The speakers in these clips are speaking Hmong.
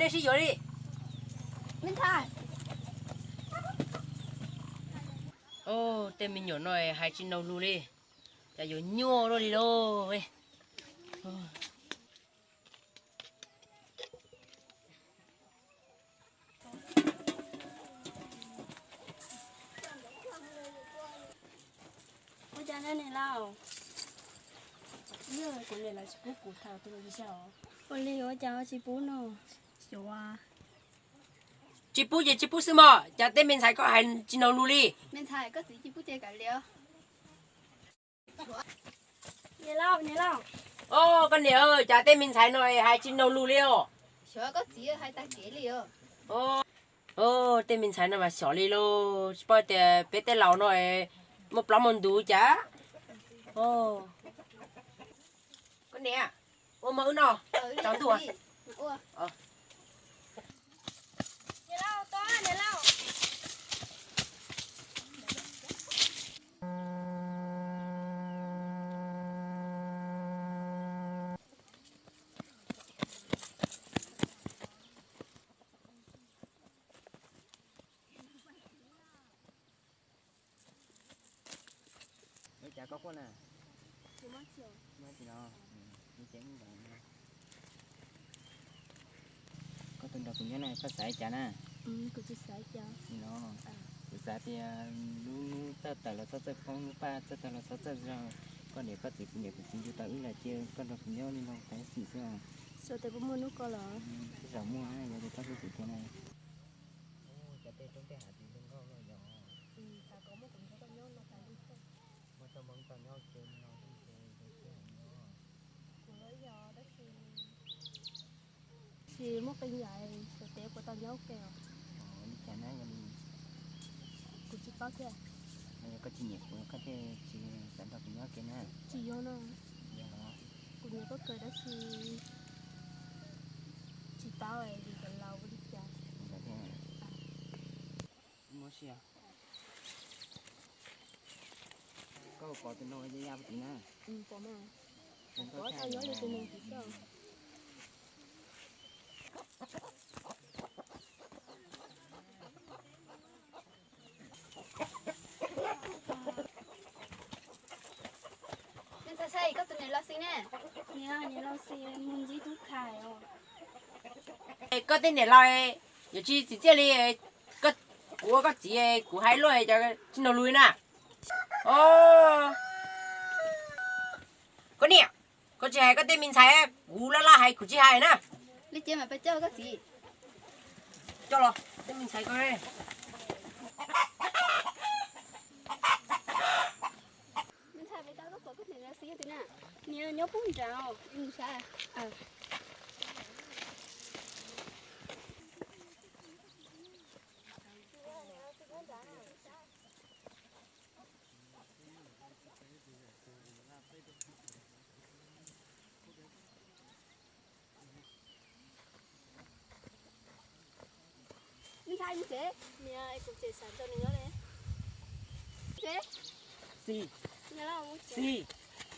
Sib yuav li. Tej me nyuam no hais tsis nug lus li, cas yuav nyuaj luaj li lauj. Ua cas niam laus, kuv niam lawv tsis pub kuv tham tus no li, ua cas tsis pub no? Tsis pub ces tsis pub xwb mog, cas tej me ntxhais koj hais tsis nug lus li. Koj niam, cas tej me ntxhais no hais tsis nug lus li os. Tej me ntxhais no mas xyov li lauj, tsis paub tias peb tej laus no muaj plab muaj ntug cas. Koj niam, ua mov wb noj tsaus ntuj. Ua cas koj quaj na? Tsis los, li ces ntawd. Koj tuaj nrog kuv nyob no koj xav li cas na? Li no, kuv xav tias lub hnub txawj tawm los txhob txawj poob, lub paj txawj tawg los txhob txawj zog. Koj niam koj txiv, kuv niam kuv txiv ncu tau wb lawm ces koj nrog kuv nyob li no tau xwb xwb os. Tej zaum muaj, yog tias koj hlub kuv tiag na. Cov tej roob tej hav tsis zoo nkauj no yog. Muaj txoj hmoov tau nyob ces no ces zoo siab heev no. Kuv los yog tab sis tsis muaj qee yam, xyov tias puas tau nyob ua ke os. Li cas na, yog li kuv tsis paub thiab. Yog koj tsis nyiam kuv koj thiaj tsis xav nrog kuv nyob ua ke na. Tsis yog no, kuv nyiam koj kawg tab sis tsis paub vim cov laus ua li cas. Koj pom tus no ya ya puag tim na. Pom mas, pom tau nyob li tus neeg tim xwb. Niam, txhob saib koj tus niam laus xwb ne. Niam, niam laus xwb mus ntsib tub thais os. Koj tej niam laus yuav tsis txim txiaj li, kuv ua koj txiv kuv hais luaj tsis nug lus li na. Koj niam, koj tsis hais koj tej me ntxhais, kuv laj laj hais kuv tsis hais na. Li ces mas pab coj koj txiv. Coj los, tej me ntxhais koj. Me ntxhais, peb tau koj pom koj niam laus xwb tiag na. Niam nyob puag nrad. Me ntxhais, mus tsev. Niam, kuv tseem xav nrog nws nyob li. Tsev. Xis. Niam laus, mus tsev. Xis.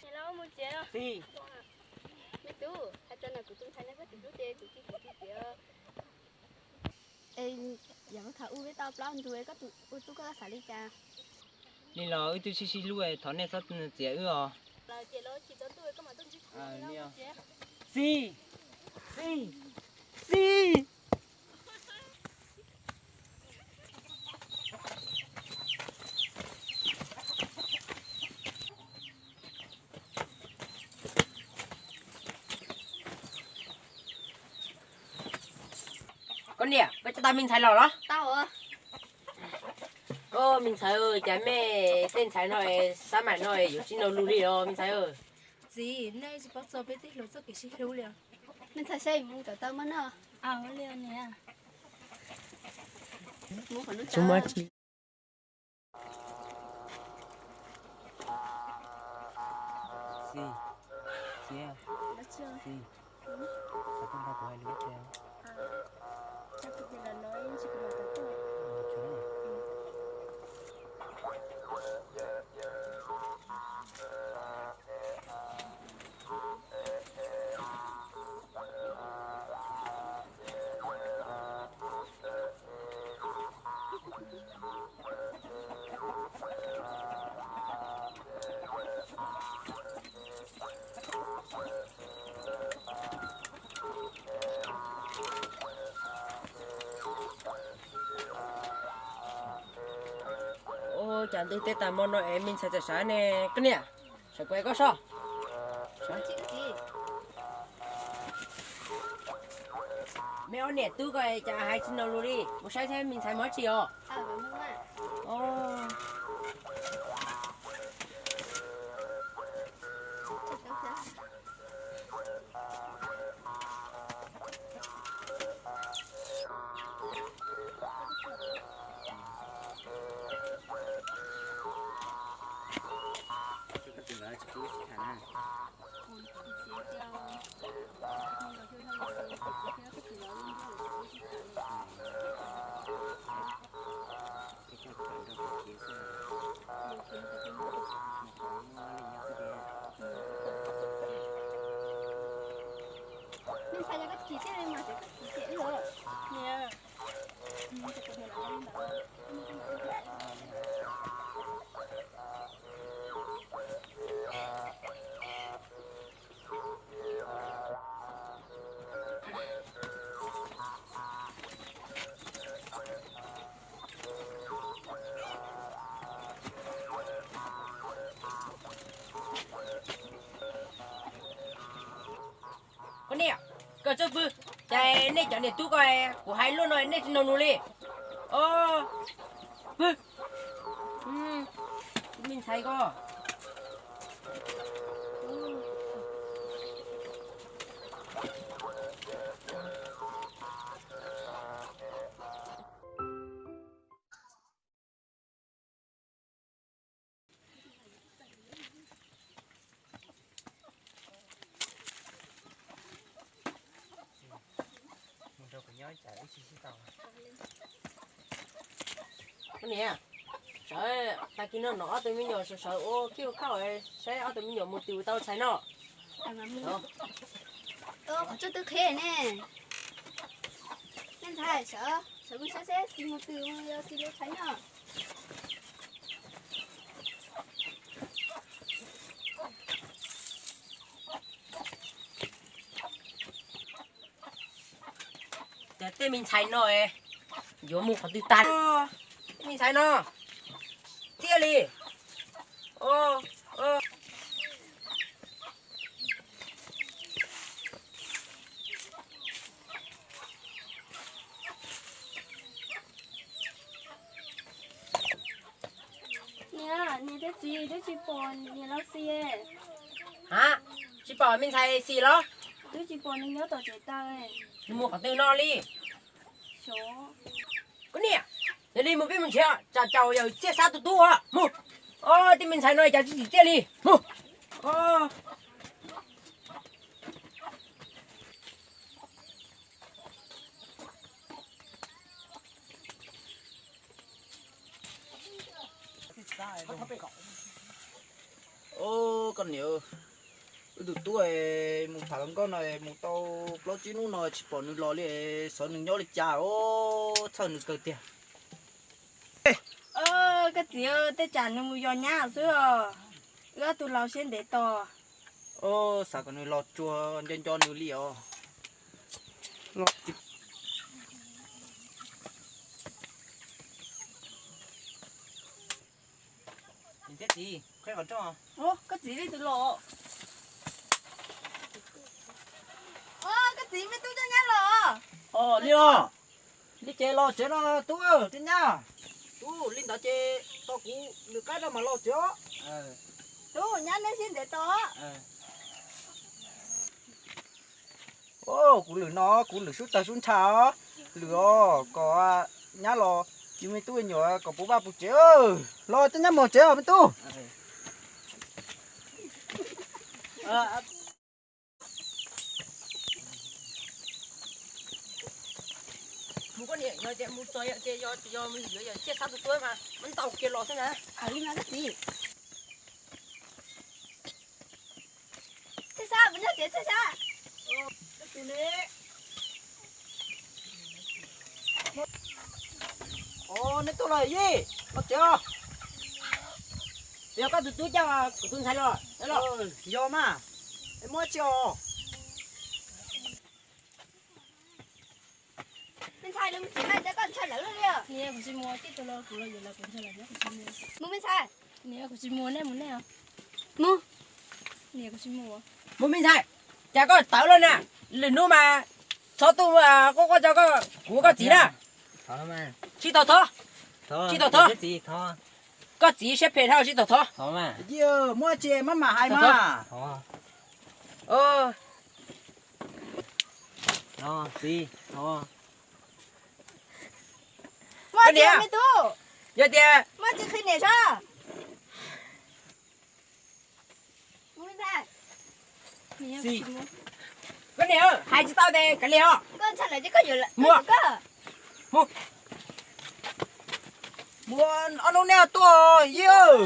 Niam laus, mus tsev. Xis. Me tub, hais txog ntawm kuv tus ntxhais no koj tsis hlub ces kuv cia kuv cia tsev. Es yog koj tham ub peb tau plaub ntug, koj tus ua tub koj xav li cas? Li los wb twb sib sib hlub, thov nej txhob txiav wb os. Xis, xis, xis. Koj niam, koj coj tau me ntxhais los los? Tau. Me ntxhais, cas mej tej ntxhais no, xab maim no yuav tsis nug lus li os me ntxhais. Txiv, nej tsis paub txog peb tej hluas txoj kev sib hlub li os. Me ntxhais, saib mus kom tau mov noj. Tsis muaj tsi. Xis, xis, xis, koj tuaj nrog kuv hais lus ib pliag. Cas ntuj teb tag mo no es me ntxhais txawm sawv ne? Koj niam, sawv kuv es koj sob. Me ob niam tub ko cas hais tsis nug lus li, mus saib saib me ntxhais mus dab tsi os. Koj niam, koj txhob pw, cas nej cov niam tub ko, kuv hais luaj no nej tsis nug lus li. Os, pw. Me ntxhais ko. Koj niam, sawv tag kis no no ob tug me nyuam sawv sawv ua khib ua khauj saib ob tug me nyuam mus twg tau tshais noj. Qhov tsuj twb qhib ne. Me ntxhais, sawv, sawv mus saib seb Xis mus twg mus yog Xis lub tshais noj. Cas tej me ntxhais no yuav mus qhov twg tag. Me ntxhais no thiaj li. Niam, niam thiab txiv, twb tsis pom niam los Xis. Ha, tsis pom me ntxhais Xis los? Twb tsis pom nws nyob tom tsev taw. Nws mus qhov twg no li? Koj niam, yog li mus peb mus nrhiav, tsam caum yawm Txiaj Xab tus tub os. Mus. Os, tej me ntxhais no cas tsis tsim txiaj li. Mus. Os, koj niam, wb tus tub mus tham hluas nkauj no mus tau plaub tsib hnub no tsis pom nws los li, xyov nws nyob li cas os, txhawj nws kawg tiag. Koj txiv, tej tsam nws mus yos nyab xwb os, wb ob tug laus siab ntev tos. Xav kom nws los tsuag nco nco nws li os. Niam thiab txiv, qheb qhov rooj. Koj txiv leej twg los? Koj txiv, me tub coj nyab los. Os, li os. Li ces los tsev no tub, coj nyab. Tub, li ntawd ces tau kuv lwm qab rau mam los tsev os. Tub, nyab neb siab ntev tos. Os, kuv lwm no kuv lwm sub tawg sub ntsha os. Lwm os, kom nyab los, yus me tub me nyuam kom puv vaj puv tsev. Los coj nyab mus tsev os me tub. Mus koj niam, yog tias mus txog yawm ces yog, yog mus yuav yawm Txiaj Xab tus tub mas muab ntaus kiag los xwb na. Li mas koj txiv. Txiaj Xab, mus nyob tsev Txiaj Xab. Os, neb tuaj los Yij, los tsev os. Yog koj tus tub coj kuv tus ntxhais los los? Yog mas, es muab tsi os. Mus me ntxhais. Mus me ntxhais. Mus me ntxhais, cas koj tawv lawm na? Lwm hnub mas txhob tuaj quaj quaj tso koj, kuv koj txiv na. Sib tog thov, sib tog thov. Koj txiv siab phem dhau sib tog thov. Muaj tsi maj mam hais mas. Koj niam, yog tias koj niam hais tsis tau tes kav liam os. Mus, mus, ob hnub nej tuaj yog.